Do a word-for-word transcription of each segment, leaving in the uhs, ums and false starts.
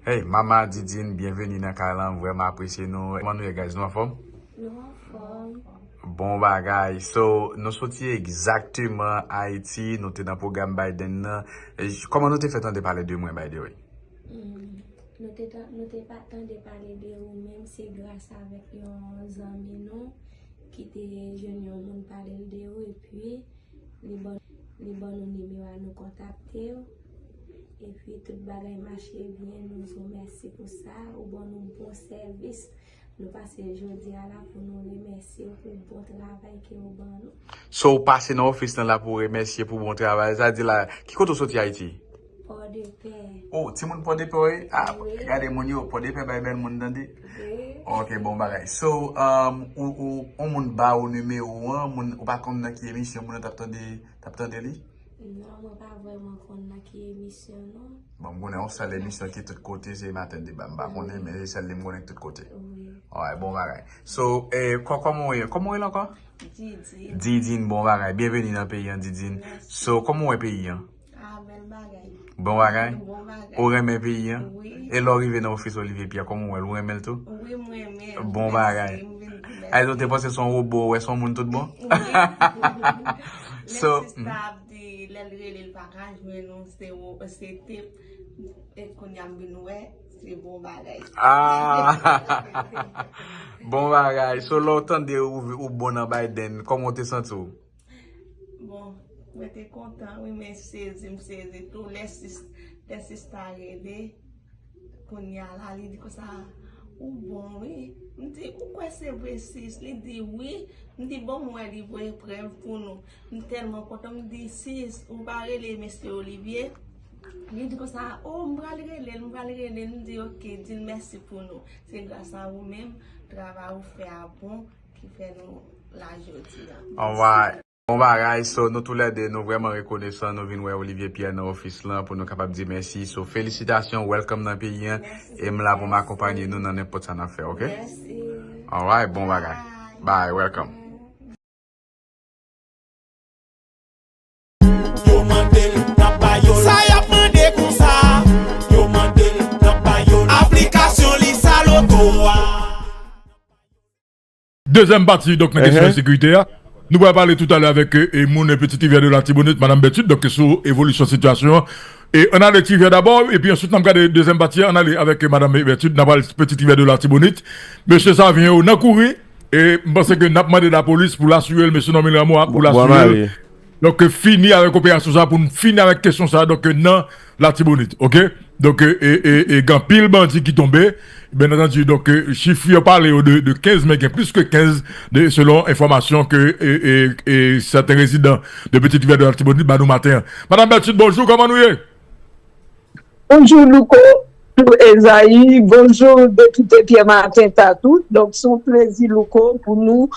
Hey, Mama Didine, byenveni nan kay lan. M vrèman apresye nou. Kòman nou ye, guys? Nou anfòm? Nou anfòm. Bon bagay. So, nou soti egzakteman Ayiti, nou te nan pwogram Biden nan. E, j- kòman nou te fè tande pale de mwen, by the way? Hmm, nou te, ta- nou te pa tande pale de ou menm, se gras avèk yon zanmi nou ki te jwenn yon moun pale l de ou, epi li ban, li ban nou nimewo a, nou kontakte w. Epi tout bagay mache byen, nou di w mèsi pou sa, ou ban nou bon sèvis. Nou pase jodi a la pou nou remèsye w pou bon travay ke ou ban nou. So, ou pase nan ofis lan la pou w remèsye pou bon travay. Sa di la, ki kote w soti Ayiti? Pòdepè. Oh, timoun Pòdepè, wi? Ah, wi. Gade moun yo, Pòdepè bay bèl moun tande. Wi. Ok, bon bagay. So, um, ou, ou, ou moun ba ou nimewo an, moun, ou pa konn nan ki emisyon moun nan t ap tande, t ap tande li? Non, mwen pa vrèman konn nan ki emisyon, non. Bon, m konnen yon sèl emisyon ki tout kote, se Maten Deba. M pa konnen, men se sèl li m konnen ki tout kote. Wi. Alright, bon bagay. So, eh, kò-, kòman w ye? Kòman w ye la ankò? Didine. Didine, bon bagay. Byenveni nan peyi an, Didine. Mèsi. So, kòman w wè peyi an? Ah, bèl bagay. Bon bagay? Bon bagay. Ou renmen peyi an? Wi. E lè w rive nan ofis Olivier Pierre, kòman w wè l? Ou renmen l tou? Wi, m renmen l. Bon bagay. Mèsi, m vin pou mèsi. Ay, ou te panse se yon wobo, ou wè se yon moun tout bon? Wi. So, men sista ap di, lè l rele, l pa ka jwenn ou, se wo-, se tep. E kounye a m vin wè, se bon bagay. Ah! Bon bagay. So, lè w tande ou, ou bon nan Biden, kòman w te santi w? Bon, mwen te kontan, wi, men sezi, m sezi tou. Lè sis, lè sista rele, kounye a la, li di konsa, ou bon, wi. M di, ou kwè se vre, sis? Li di, wi. M di, bon, m wè li voye prèv pou nou. M tèlman kontan, m di, sis, ou pa rele mesye Olivier? Li di konsa, o, m pral rele l, m pral rele l. M di, oke, di l mèsi pou nou. Se gras a ou menm, travay ou fè a bon, ki fè nou la jodi a. Alright. Bon bagay, so nou toulède, nou vrèman rekonesan, nou vin wè Olivier Pierre nan ofis lan pou nou kapab di mèsi. So, felisitasyon, welcome nan peyi an, e m la pou m akonpanye nou nan nenpòt sa n ap fè, oke? Mèsi. Alright, bon bagay. Bye, welcome. Yo mande l, n ap ba yo l. Sa y ap mande konsa? Yo mande l, n ap ba yo l. Aplikasyon li sa loto a. Dezyèm pati, donk, nan kesyon ensekirite a. Nou pral pale toutalè avèk, e, e, moun Petite Rivière de l'Artibonite, Madanm Berthude, donk, sou evolisyon sitiyasyon an. E, ann ale Ti Rivière dabò, epi answit, n ap gade dezyèm pati a, ann ale avèk, e, Madanm Berthude, n ap pale Petite Rivière de l'Artibonite. Mesye Savyen yo nan kouri, e m panse ke n ap mande lapolis pou l asire l, mesye Normil Rameau a, pou l asire l. Donk, fini avèk operasyon sa, pou n fini avèk kesyon sa, donk, nan Latibonit, oke? Donk, e, e, e, e, gen anpil bandi ki tonbe, byen antandi, donk, e, chif yo pale yo de, de kenz, men gen plis ke kenz, de, selon enfòmasyon ke, e, e, e, sèten rezidan de Petite Rivière de Latibonit ba nou maten an. Madanm Berthude, bonjou, kòman nou ye? Bonjou Louko, bonjou Ezayi, bonjou Depite Pierre Martin Tatout. Donk, se yon plezi Louko pou nou,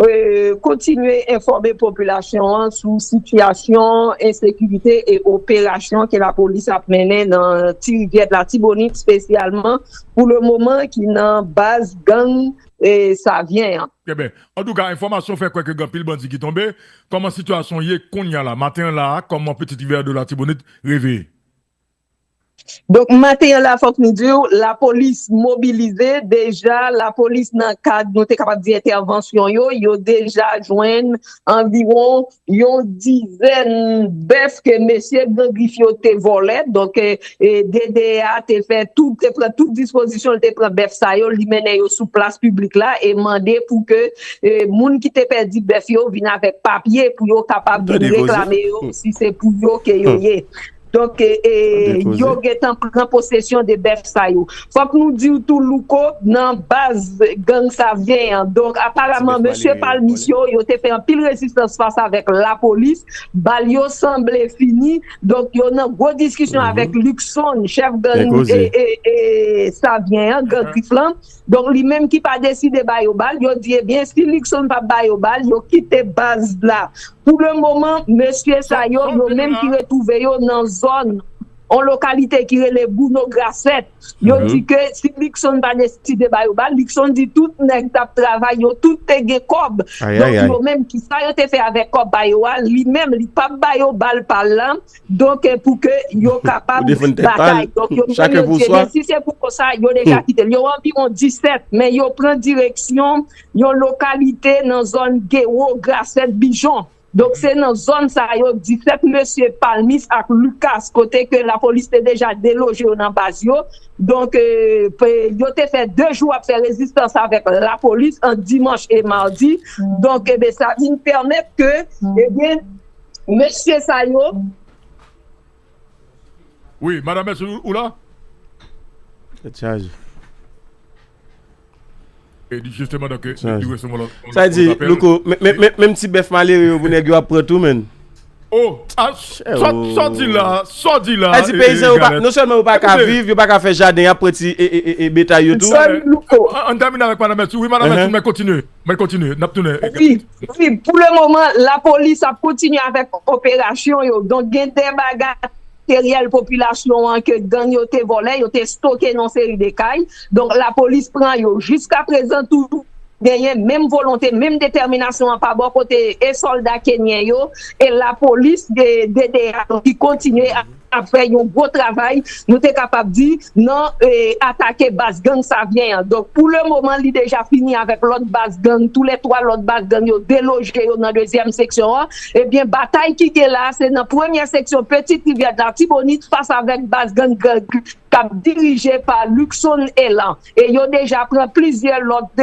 e, kontinye enfòme popilasyon an sou sitiyasyon ensekirite e operasyon ke lapolis ap mennen nan Ti Rivyè Latibonit, espesyalman pou le moman ki nan baz gang, e, Savyen an. Trè byen. Antouka, enfòmasyon fè kwè ke gen anpil bandi ki tonbe. Kòman sitiyasyon ye kounye a la? Maten an la, kòman Petite Rivière de Latibonite reveye? Donk, maten an la, fòk nou di w, lapolis mobilize deja, lapolis nan kad, nou te kapab di, entèvansyon yo, yo deja jwenn anviwon yon dizèn bèf ke mesye Gran Grif yo te vòlè. Donk, e, e, D D A te fè tout, te pran tout dispozisyon, li te pran bèf sa yo, li mennen yo sou plas piblik la e mande pou ke, e, moun ki te pèdi bèf yo vin avèk papye pou yo kapab vin reklame yo, si se pou yo ke yo ye. Donk, e, e, yo gentan pran posesyon de bèf sa yo. Fòk nou di w tou, Louko, nan baz gang Savyen an. Donk, aparaman, mesye Palmis yo, yo te fè anpil rezistans fas avèk lapolis. Bal yo sanble fini. Donk, yo nan gwo diskisyon avèk Luckson, chèf gang, e, e, e, Savyen an, gang Grif lan. Donk, li menm ki pa deside ba yo bal, yo di, ebyen, si Luckson p ap ba yo bal, yo kite baz la. Pou le moman, mesye sa yo, yo menm ki retwouve yo nan zòn yon lokalite ki rele Bouno Grasèt. Yo di ke si Luckson pa deside ba yo bal, Luckson di tout nèg t ap travay yo, tout te gen kòb. Donk, yo menm, kisa yo te fè avèk kòb pa yo a, li menm, li p ap ba yo bal pa l la. Donk, eh, pou ke yo kapab batay. Donk, yo menm, yo di, ebyen, si se pou konsa, yo deja kite l. Yo anviwon disèt, men yo pran direksyon yon lokalite nan zòn Gewo, Grasèt, Bijon. Donk, se nan zòn sa yo, disèt mesye Palmis ak Lucas, kote ke lapolis te deja deloje yo nan baz yo. Donk, eh, pe- yo te fè de jou ap fè rezistans avèk lapolis ant dimanch e madi. Donk, ebe, sa vin pèmèt ke, ebyen, mesye sa yo, Wi, madanm Mèsi, ou la? Tèt chaje. E di jisteman, donk, Sa di, Louko, menm ti bèf malere yo pou nèg yo ap pran tou, menn. Oh, sa di la, sa di la. Sa di peyizan yo pa, non sèlman yo pa ka viv, yo pa ka fè jaden, y ap pran ti betay yo tou. Ann tèmine avèk madanm Mèsi. Wi, madanm Mèsi, mwen kontinye. Mwen kontinye. N ap tounen. Wi, pou le moman, lapolis ap kontinye avèk operasyon yo. Donk, gen de bagay materyèl popilasyon an ke gang yo te vòlè, yo te stoke nan seri de kay. Donk, lapolis pran yo. Jiska prezan, tou genyen menm volonte, menm detèminasyon an pa bò kote e sòlda kenyen yo, e lapolis de, de, de, ki kontinye ap ap fè yon gwo travay, nou te kapab di, nan eh, atake baz gang Savyen an. Donk, pou le moman, li deja fini avèk lòt baz gang, tou lè twa lòt baz gang yo deloje yo nan dezyèm seksyon an. Ebyen, batay ki gen la, se nan premyè seksyon Petite Rivière de l'Artibonite fas avèk baz gang gang k ap dirije pa Luckson Elan. E yo deja pran plizyè lòt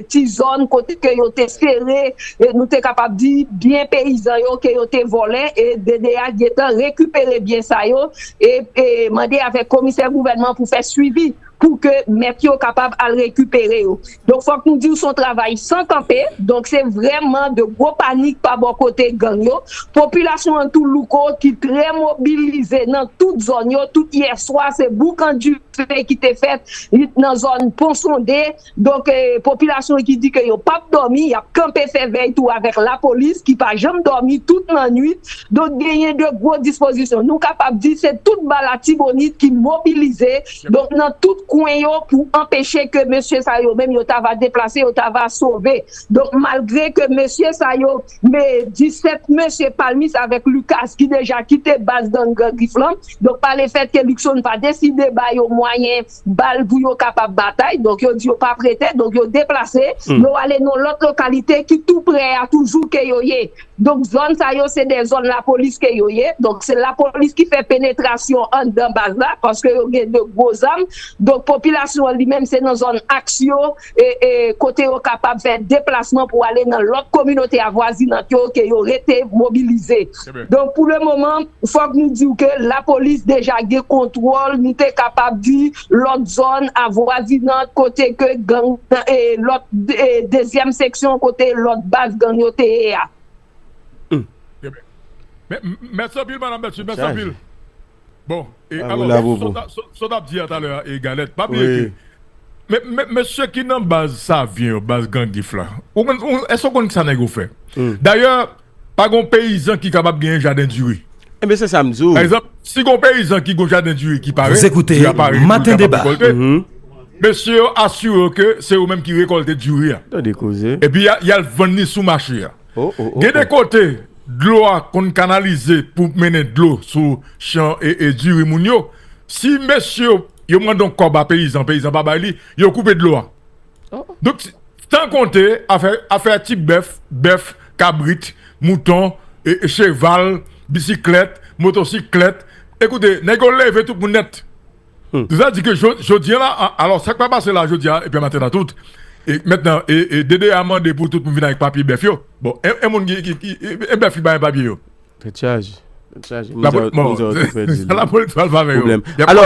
ti zòn kote ke yo te sere, e nou te kapab di, byen peyizan yo ke yo te vòlè, e D D A gentan rekipere byen sa yo, e mande avèk komisè gouvènman pou fè swivi pou ke mèt yo kapab al rekipere yo. Donk, fòk nou di w se yon travay san kanpe. Donk, se vrèman de gwo panik pa bò kote gang yo. Popilasyon an tou, Louko, ki trè mobilize nan tout zòn yo. Tout yè swa, se boukan dife ki te fèt nan zòn Pon Sonde. Donk, eh, popilasyon ki di ke yo p ap dòmi, y ap kanpe fè vèy tou avèk lapolis ki pa janm dòmi tout lannwit. Donk, genyen de gwo dispozisyon. Nou kapab di se tout ba Latibonit ki mobilize, donk, nan tout kwen yo pou anpeche ke mesye sa yo menm yo ta va deplase, yo ta va sove. Donk, malgre ke mesye sa yo, men disèt mesye Palmis avèk Lucas ki deja kite baz gang Gran Grif lan, donk, pa lefèt ke Luckson pa deside ba yo mwayen bal pou yo kapab batay, donk, yo di yo pa prete, donk, yo deplase, yo ale nan lòt lokalite ki tou prè a toujou ke yo ye. Donk, zòn sa yo, se de zòn lapolis ke yo ye. Donk, se lapolis ki fè penetrasyon anndan baz la, paske yo gen de gwo zam. Donk, popilasyon an li menm, se nan zòn aks yo, e, e, kote yo kapab fè deplasman pou ale nan lòt kominote avwazinant yo, ke yo rete mobilize. Donk, pou le moman, fòk nou di w ke lapolis deja gen kontwòl, nou te kapab di, lòt zòn avwazinant, kote ke gang, e, lòt, e, dezyèm seksyon, kote lòt baz gang yo te ye a. Mèsi anpil, madanm Bèti, mèsi anpil. Bon, e alò, sa w t ap di a talè a, e Galèt, pa bliye ke men, men, mesye ki nan baz Savyen yo, baz Gran Grif la, ou konn, ou, èske w konn kisa nèg yo fè? Dayè, pa gon peyizan ki kapab genyen jaden diri. Ebyen, se sa m di w. Pa egzanp, si gon peyizan ki gon jaden diri ki pare, diri a pare, li kapab rekòlte, mesye yo asire w ke se yo menm ki rekòlte diri a. Epi y al vann li sou mache a. Gen de kote, dlo a konn kanalize pou mennen dlo sou chan e, e diri moun yo. Si mesye yo, yo mande yon kòb a peyizan, peyizan pa bay li, yo koupe dlo a. Donk, san konte afè, afè ti bèf, bèf, kabrit, mouton, e, e cheval, bisiklèt, motosiklèt. Ekoute, nèg yo leve tout moun nèt. Sa di ke jodi a la, alò, sa k pa pase la jodi a, epi maten an tou, e mentnan, e, e D D A mande pou tout moun vin avèk papye bèf yo. Bon, e, e moun ki, ki, ki, e, e bèf ki pa gen papye yo. Tèt chaje. Tèt chaje. Moun sa yo tou pèdi. Lapolis pral pa fè yo. Pwoblèm. Alò,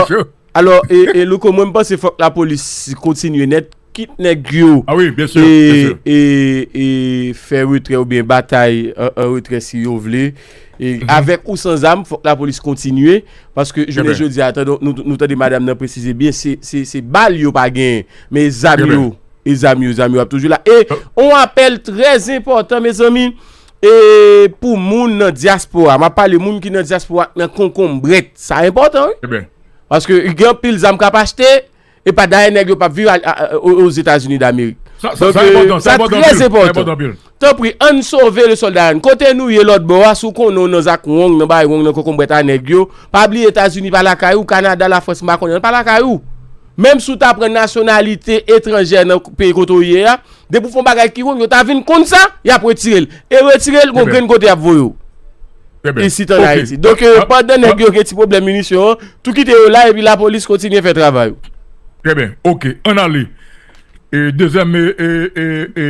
alò, e, e Louko, mwen m panse fòk lapolis kontinye nèt, kit nèg yo e, e, e fè retrè oubyen batay an, an retrè si yo vle. E avèk ou san zam, fòk lapolis kontinye. Paske jounen jodi a, tande, nou, nou tande madanm nan presize byen, se, se, se bal yo pa genyen, men e zam yo, e zam yo, zam yo ap toujou la. E yon apèl trè enpòtan, mezanmi, E pou moun nan dyaspora, m ap pale moun ki nan dyaspora ak nan konkonbrèt, sa enpòtan, wi. Paske gen anpil zam k ap achte, e pa dayè nèg yo p ap viv a, a, a, o- Ozetazini Damerik. Sa, sa, Donk, sa enpòtan, sa sa enpòtan trè anpil, sa enpòtan enpòtan. Anpil. Tanpri, ann sove le sòlda a. Kote nou ye lòt bò a, si w konnen w nan zak wong, nan bay wong, nan konkonbrèt a nèg yo, pa bliye Etazini pa lakay ou, Kanada, Lafrans, m pa konnen, pa lakay ou. Menm si w ta pran nasyonalite etranjè nan peyi kote w ye a, depi w fè yon bagay ki wrong, yo ta vin konn sa, y ap retire l. E retire l, gon grenn kote y ap voye w. Isit ann Ayiti. Donk, euh, pandan nèg yo gen ti pwoblèm minisyon an, tou kite yo la, epi lapolis kontinye fè travay yo. Trè byen. Ok. Ann ale. E dezyèm e, e, e, e,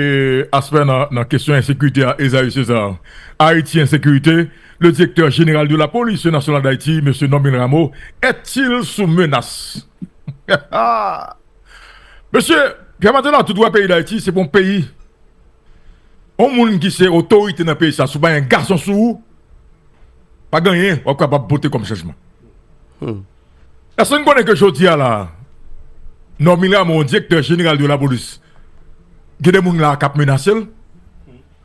aspè nan, nan kesyon ensekirite a, Esaü César. Ayiti, ensekirite. Le directeur général de la police nationale d'Haïti, mesye Normil Rameau, est-il sous menace? Mesye, Pierre Martelly, tout dwa peyi Dayiti, se pa yon peyi. Yon moun ki se otorite nan peyi sa, si w pa gen gason sou ou, pa gen anyen w ap kapab pote kòm chanjman. Èske n konnen ke jodi a la, Normil Rameau, direktè jeneral de la polis, gen de moun la k ap menase l?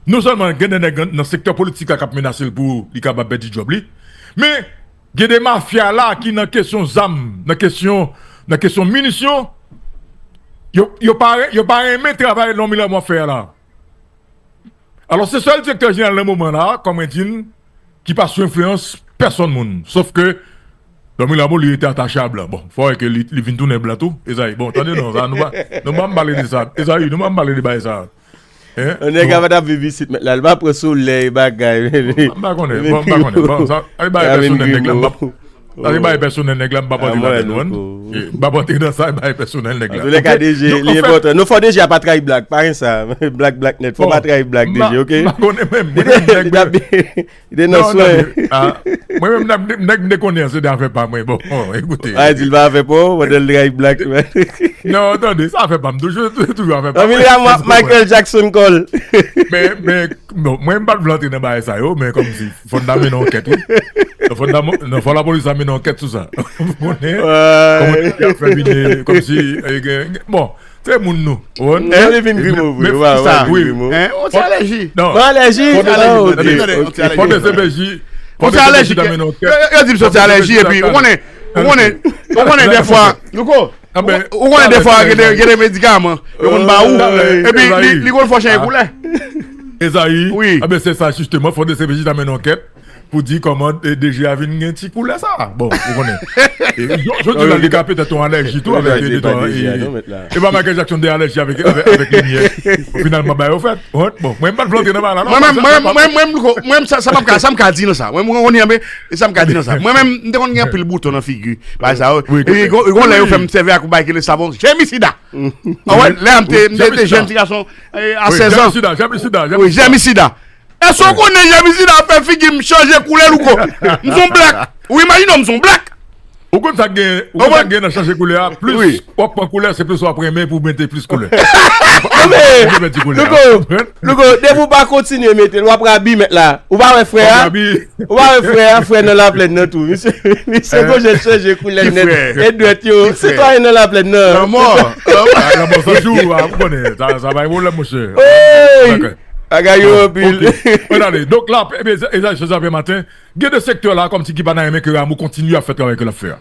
Non sèlman gen de nèg nan sektè politik la k ap menase l pou li kapab pèdi djòb li, men gen de mafya la ki nan kesyon zam, nan kesyon, nan kesyon minisyon, yo, yo pa, yo pa renmen travay Normil Rameau ap fè a la. Alò, se sèl direktè jeneral nan moman la, kòm mwen di n, ki pa sou enfliyans pèsonn moun. Sof ke Normil Rameau, li rete atache a blan. Bon, fò wè ke li, li vin tounen blan tou. Esaü, bon, tande non, sa, nou pa, nou pa m pale de sa. Esaü, nou pa m pale de bagay sa. Hein? Yon nèg ava t ap viv isit, mèt la, li pa pran solèy, bagay. M pa konnen, bon, m pa konnen. Bon, sa, ay bagay pèsonèl nèg la, m pa, sa se bagay pèsonèl nèg la, m pa pale ladan nou, hein. E, m pa pale nan sa, e bagay pèsonèl nèg la. Antoulèka, DG, li enpòtan. Non, fò DG a pa trayi Black, pa gen sa. Black, Black nèt, fò pa trayi Black, DG, ok? M pa konnen menm. Li te, li t ap, li te nan swen. Mwen menm, nèg, nèg m te konnen an, se te afè pa mwen. Bon, bon, ekoute. A, di l pa afè pa w, pandan l trayi Black. Non, tande, se afè pa m. Toujou, toujou afè pa mwen. Normil Rameau ap Michael Jackson kò l. Men, men, bon, mwen m pa t vle antre nan bagay sa yo, men kòmsi fò n ta mennen ankèt, wi. Non, fò n ta, non, fò lapolis ta mennen ankèt sou sa. Ou konnen, kòman y ap fè vini, kòmsi, eh, gen, gen, bon, se moun nou. Ou konprann? Li vin grimo vre, wi, wi. Hein? Ou se alèji? Non. Mwen alèji? Fò DCPJ, fò DCPJ ta mennen ankèt. Yo, yo, yo di m soti alèji, epi, ou konnen, ou konnen, ou konnen dèfwa, Louko, ou konnen dèfwa, gen de, gen de medikaman, yo konn ba ou, epi li, li konn fò chanje koulè. Esaü, wi. Enben, se sa, jisteman, fò DCPJ ta mennen ankèt pou di kòman, eh, DG a vin gen ti koulè sa. Bon, ou konnen. E, yo, yo di la, li ka petèt yon alèji tou avèk, eh, de twa, eh, e pa Michael Jackson de alèji avèk, avèk, avèk limyè. Finalman, bagay yo fèt. Bon, mwen, m pa t vle antre nan bagay la, non. Mwen menm, mwen, mwen, mwen, mwen, sa, sa m ap ka, sa m ka di nan sa. Mwen, mwen, mwen, mwen, e sa m ka di nan sa. Mwen menm, m te konn gen anpil bouton nan figi. Bagay sa yo. Epi, gon, gon lè yo fè m sèvi ak yon bagay ki rele savon jèmisida. Anwè, lè a m te, m te, te jèn ti gason, eh, a sèz an. Jèmisida, jèmisida, wi, jèmisida. Èske w konnen jèmisida ap fè figi m chanje koulè, Louko? M se yon black. Ou imajine w, m se yon black. Ou konn sa k gen, ou konn sa k gen nan chanje koulè a? Plis w ap pran koulè, se plis w ap renmen pou mete plis koulè. Non, men, Louko, Louko, depi w pa kontinye mete l, w ap rabi mèt la. Ou pa wè frè a? Ou pa wè frè a, frè nan Laplèn nan tou. Misye, misye gon jan chanje koulè l nèt. E dwèt yo, sitwayen nan Laplèn nan. Lanmò. Lanmò san jou, ou konnen, sa, sa bay pwoblèm, monchè. Bagay yo anpil. Bon, ale. Donk la, ebyen, e sa, se sa, maten. Gen de sektè la, kòmsi ki pa nan renmen ke Rameau kontinye ap fè travay ke l ap fè a.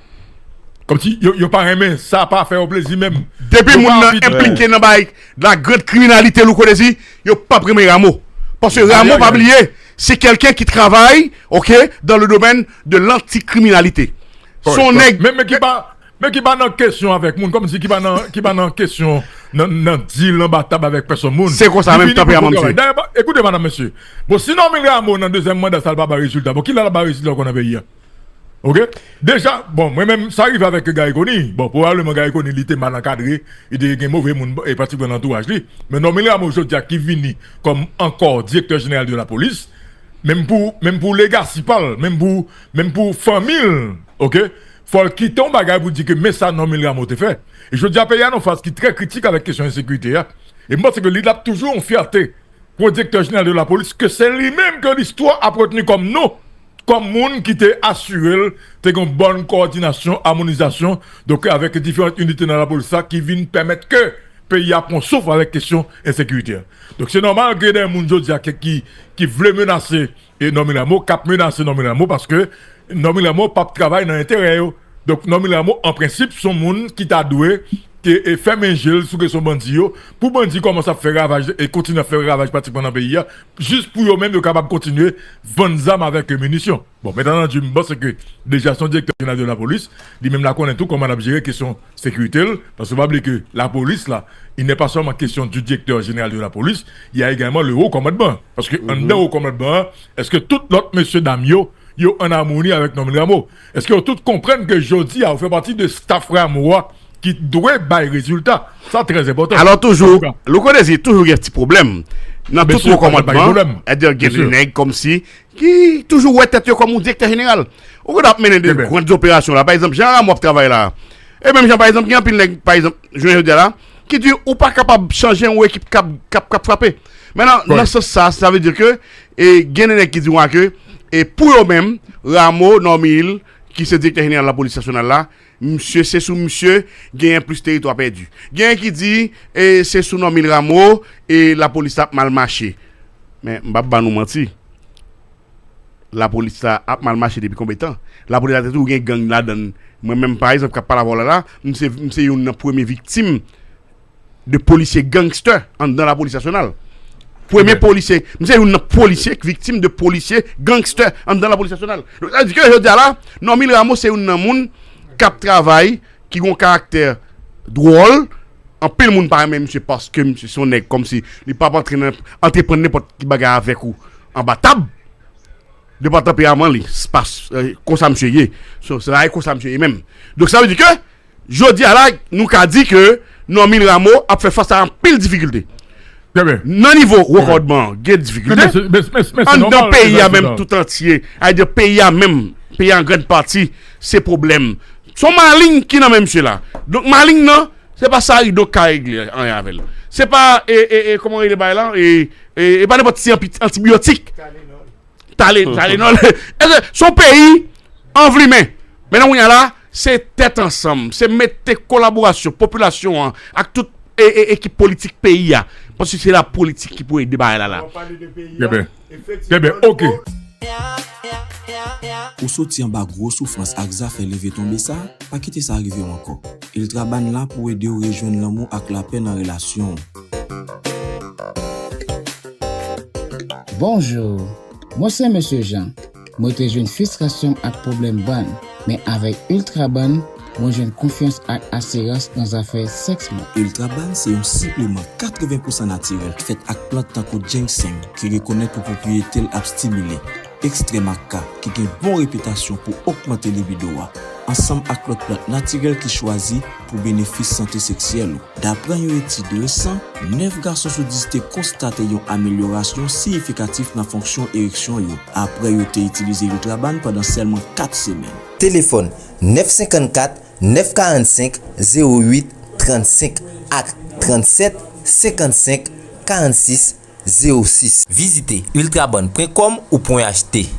Kòmsi yo, yo pa renmen, sa pa fè yo plezi menm. Depi moun nan enplike nan bagay la grande criminalité, Louko Désir, yo p ap renmen Rameau. Paske Rameau, pa bliye, se kèlken ki travay, ok, dans le domaine de l'anticriminalité. Se yon nèg, men, men ki pa, men ki pa nan kesyon avèk moun, kòmsi ki pa nan, ki pa nan kesyon nan, nan dil anba tab avèk pèsonn moun. Se konsa menm tanperaman m ye. Dayè, ekoute, madanm, mesye. Bon, si Normil Rameau nan dezyèm manda sa, l pa bay rezilta, bon, kilè l ap bay rezilta ankò nan peyi a? Ok? Deja, bon, mwen menm, sa rive avèk Garry Conille. Bon, pwobableman Garry Conille, li te mal ankadre, li te gen move moun, e, pratikman nan antouraj li. Men Normil Rameau, jodi a, ki vini kòm ankò direktè jeneral de lapolis, menm pou, menm pou legasi pa l, menm pou, menm pou fanmi l, ok? Fò l kite yon bagay pou di ke men sa Normil Rameau te fè. E jodi a, peyi a nan faz ki trè kritik avèk kesyon ensekirite a. E m panse ke li t ap toujou yon fyète pou direktè jeneral de lapolis, ke se li menm ke listwa ap retni kòm non, kòm moun ki te asire l te gen yon bòn kowòdinasyon, amonizasyon, donk, avèk diferan inite nan lapolis la ki vin pèmèt ke peyi a pran souf avèk kesyon ensekirite a. Donk, se nòmal gen de moun jodi a ki, ki, ki vle menase e Normil Rameau, k ap menase Normil Rameau, paske Normil Rameau p ap travay nan enterè yo. Donk, Normil Rameau, an prensip, se yon moun ki ta dwe ke, e, fèmen je l sou kesyon bandi yo, pou bandi kòmanse ap fè ravaj e kontinye ap fè ravaj pratikman nan peyi a, jis pou yo menm yo kapab kontinye vann zam avèk minisyon. Bon, entandanti, m panse ke deja se yon direktè jeneral de lapolis, li menm l a konnen tou kòman l ap jere kesyon sekirite l, paske w pa bliye ke lapolis la, il n'est pas seulement question du directeur général de la police, il y a également le haut commandement. Paske anndan wo kòmandman an, èske tout lòt mesye dam yo, yo ann amoni avèk Normil Rameau? Èske yo tout konprann ke jodi a, yo fè pati de staff Rameau a ki dwe bay rezilta? Sa trè enpòtan. Alò toujou, Louko Désir, toujou gen ti pwoblèm nan tout wo kòmandman, sètadi gen de nèg kòmsi ki toujou wè tèt yo kòm yon direktè jeneral. Ou konn ap mennen de grann operasyon la. Pa egzanp, jan Rameau ap travay la, e menm jan, pa egzanp, gen anpil nèg, pa egzanp, jounen jodi a la, ki di ou pa kapab chanje yon ekip k ap, k ap, k ap frape. Mentnan, nan sans sa, sa vle di ke, e, gen de nèg ki di w ke, e, pou yo menm, Rameau, Normil, ki se direktè jeneral lapolis nasyonal la, misye, se sou misye, genyen plis teritwa pèdi. Genyen ki di, e, se sou Normil Rameau, e, lapolis la ap mal mache. Men, m p ap ba nou manti. Lapolis la ap mal mache depi konbyen tan? Lapolis la te toujou gen gang ladan l. Mwen menm, pa egzanp, k ap pale avè w la, la, m se, m se youn nan premye viktim de polisye gangstè anndan lapolis nasyonal. Premye polisye, m se youn nan polisye k viktim de polisye gangstè anndan lapolis nasyonal. Donk, sa vle di ke jodi a la, Normil Rameau se youn nan moun k ap travay, ki gen yon karaktè dwòl. Anpil moun pa renmen misye paske misye se yon nèg kòmsi li p ap antre nan, antreprann nenpòt ki bagay avèk ou anba tab. De pa tanperaman li, se pa, e, konsa misye ye. Se, se pa konsa misye ye menm. Donk, sa vle di ke, jodi a la, nou ka di ke Normil Rameau ap fè fas a anpil difikilte. Nan nivo wo kòmandman, gen difikilte. Anndan peyi a menm tout antye, a di peyi a menm, peyi a an grann pati, se pwoblèm. Se yon maleng ki nan men misye la. Donk, maleng nan, se pa sa ridon ka regle anyen avè l. Se pa, e, e, e, kòman rele bagay la? E, e, e pa nenpòt ti anpi-, antibiyotik. Tale, Talenòl. Èske se yon peyi anvlimen? Men nan kounye a la, se tèt ansanm, se mete kolaborasyon popilasyon an ak tout, e, e, ekip politik peyi a. Paske se lapolitik ki pou ede bagay la la. Trè byen. Trè byen, ok. Ou soti anba gwo soufrans ak zafè leve tonbe sa? Pa kite sa rive w ankò. Ultraban la pou ede w rejwenn lanmou ak lapè nan relasyon w. Bonjou, mwen se Mesye Jan. Mwen te jwenn fristrasyon m ak pwoblèm bann, men avèk Ultraban, mwen jwenn konfyans ak asirans nan zafè sèks mwen. Ultraban se yon sipleman katreven pousan natirèl fèt ak plant tankou jennseng ki rekonèt pou pwopriyete l ap stimile ekstrè maca ki gen bon repitasyon pou ogmante libido a, ansanm ak lòt plant natirèl ki chwazi pou benefis sante seksyèl ou. Daprè yon etid resan, nèf gason sou dis te konstate yon amelyorasyon siyifikatif nan fonksyon ereksyon yo, aprè yo te itilize Ultraban pandan sèlman kat semèn. Telefòn nèf senkannkat, nèf karannsenk, zewo uit trannsenk ak trannsèt senkannsenk karannsis zewo sis. Vizite ultraban pwen kòm ou pwen achte.